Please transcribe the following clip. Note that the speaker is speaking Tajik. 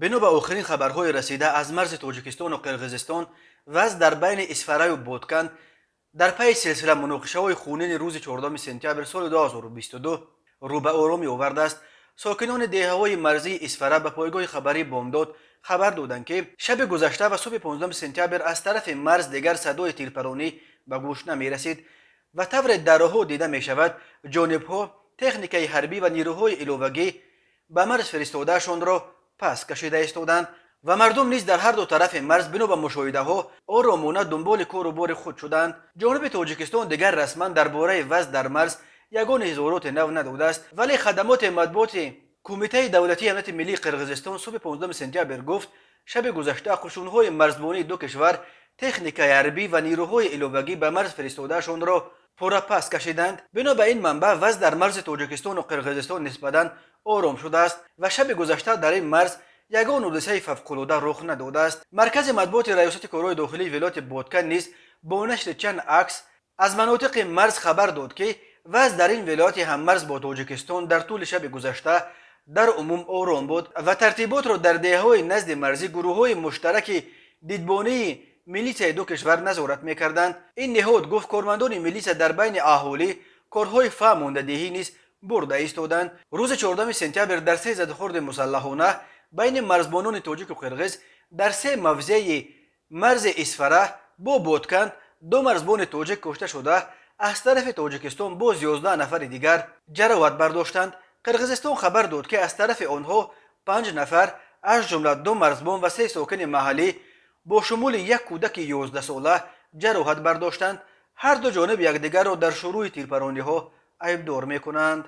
Бино ба охирин хабарҳои расида аз марзи Тоҷикистону Қирғизистон, вазъ дар байни Исфараю Ботканд дар пайи силсила муноқишаҳои хунини рӯзи 4 сентябр соли 2022 рӯ ба оромӣ овардааст. Сокинони деҳаҳои марзии Исфара ба пойгоҳи хабарии «Бомдод» хабар доданд, ки шаби гузашта ва субҳи 15 сентябр аз тарафи марз дигар садои тирпаронӣ ба гӯш намерасид ва тавре дар роҳҳо дида мешавад, ҷонибҳо техникаи ҳарбӣ ва нирӯҳои иловагӣ ба марз фиристодаашонро пас кашида истоданд ва мардум низ дар ҳар ду тарафи марз бино ба мушоҳидаҳо оромона дунболи кору бори худ шуданд. Ҷониби Тоҷикистон дигар расман дар бораи вазъ дар марз ягон изҳороти нав надодааст, вале хадамоти матбуоти Кумитаи давлатии амнияти миллии Қирғизистон субҳи 15 сентябр гуфт, шаби гузашта қушунҳои марзбонии ду кишвар техникаи ҳарбӣ ва нирӯҳои иловагӣ ба марз фиристодаашонро пурра пас кашиданд. Бино ба ин манбаъ, вазъ дар марзи Тоҷикистону Қирғизистон нисбатан ором шудааст ва шаби гузашта дар ин марз ягон ҳодисаи фавқулода рух надодааст. Маркази матбуоти Раёсати корҳои дохилии вилояти Боткан низ бо нашри чанд акс аз манотиқи марз хабар дод, ки вазъ дар ин вилояти ҳаммарз бо Тоҷикистон дар тӯли шаби гузашта дар умум ором буд ва тартиботро дар деҳаҳои назди марзӣ гурӯҳҳои муштараки дидбонии милитсияи ду кишвар назорат мекарданд. Ин ниҳод гуфт, кормандони милитсия дар байни аҳолӣ корҳои фаҳмондадиҳӣ низ бурда истоданд. Рӯзи 4 сентябр дар се задухӯрди мусаллаҳона байни марзбонони тоҷику қирғиз дар се мавзеи марзи Исфара бо Ботканд ду марзбони тоҷик кушта шуда, аз тарафи Тоҷикистон боз 11 нафари дигар ҷароҳат бардоштанд. Қирғизистон хабар дод, ки аз тарафи онҳо панҷ нафар, аз ҷумла ду марзбон ва се сокини маҳаллӣ бо шумули як кӯдаки 11сола ҷароҳат бардоштанд. Ҳар ду ҷониб якдигарро дар шурӯи тирпарониҳо айбдор мекунанд.